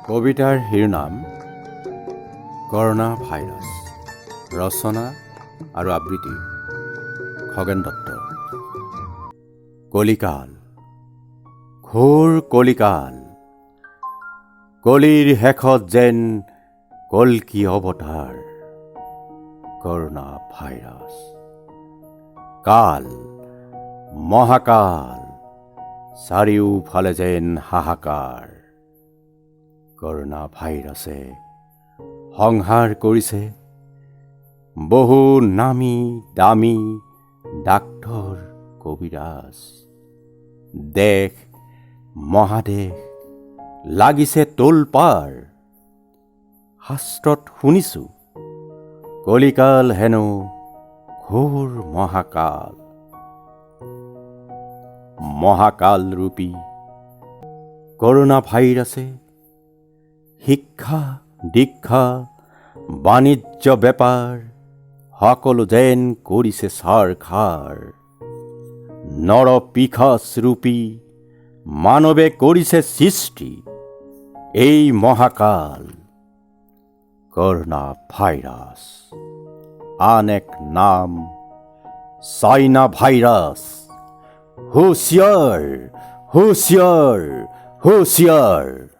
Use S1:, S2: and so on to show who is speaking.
S1: কবিতাৰ শিৰোনাম corona virus. ৰচনা আৰু আবৃত্তি খগেন দত্ত। কলিকাল, ঘোৰ কলিকাল, কলিৰ শেষত যেন কল্কি অৱতাৰ কৰোণা ভাইৰাছ। কাল, মহাকাল, চাৰিওফালে যেন হাহাকাৰ। কৰোণা ভাইৰাছে সংহাৰ কৰিছে বহু নামী দামী ডাক্তৰ কবিৰাজ। দেশ মহাদেশ লাগিছে তোলপাৰ। শাস্ত্ৰত শুনিছোঁ কলিকাল হেনো ঘোৰ মহাকাল। মহাকাল ৰূপী কৰোণা ভাইৰাছে শিক্ষা দীক্ষা বাণিজ্য বেপাৰ সকলো যেন কৰিছে ছাৰখাৰ। নৰপিশাচ ৰূপী মানৱে কৰিছে সৃষ্টি এই মহাকাল কৰোণা ভাইৰাছ। আন এক নাম চাইনা ভাইৰাছ। হুঁচিয়াৰ, হুঁচিয়াৰ, হুঁচিয়াৰ।